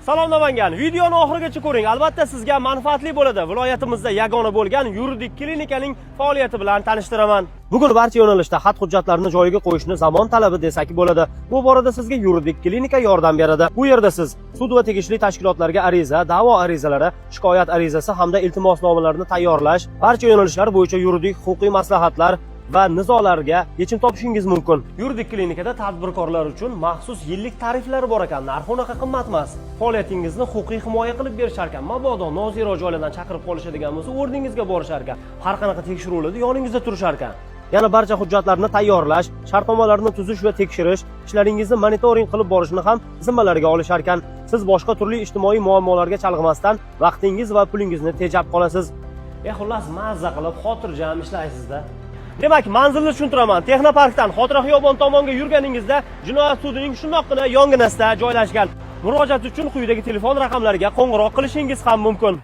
Salom, Namangan! Videoni oxirigacha ko'ring. Albatta, sizga manfaatli bo'ladi. Viloyatimizda yagona bo'lgan yuridik klinikaning faoliyati bilan tanishtiraman. Bugun barcha yo'nalishda xat hujjatlarni joyiga qo'yishni zamon talabi desak bo'ladi. Bu borada sizga yuridik klinika yordam beradi. Bu yerda siz sud va tegishli tashkilotlarga ariza, da'vo arizalari, shikoyat arizasi hamda iltimosnomalarni tayyorlash, barcha yo'nalishlar bo'yicha yuridik huquqiy maslahatlar va nizolarga yechim topishingiz mumkin. Yuridik klinikada tadbirkorlar uchun maxsus yillik tariflar bor ekan. Narxi unaqa qimmat emas. Faoliyatingizni huquqiy himoya qilib berishar ekan. Mabodo noziro joylardan chaqirib qolishadigan bo'lsa, o'rningizga borishar ekan. Har qanaqa tekshiruvlarda yoningizda turishar ekan. Yana barcha hujjatlarni tayyorlash, shartnomalarni tuzish va tekshirish, ishlaringizni monitoring qilib borishni ham zimmalariga olishar ekan. Siz boshqa turli ijtimoiy muammolarga chalg'imasdan vaqtingiz va pulingizni tejab qolasiz. Xullas, mazza qilib, xotirjam ishlaysizda. Demak, manzilni tushuntiraman. Texnoparkdan Xotira xiyobon tomonga yurganingizda jinoyat sudining shundoqqina yonginasida joylashgan. Murojaat uchun quyidagi telefon raqamlariga qo'ng'iroq qilishingiz ham mumkin.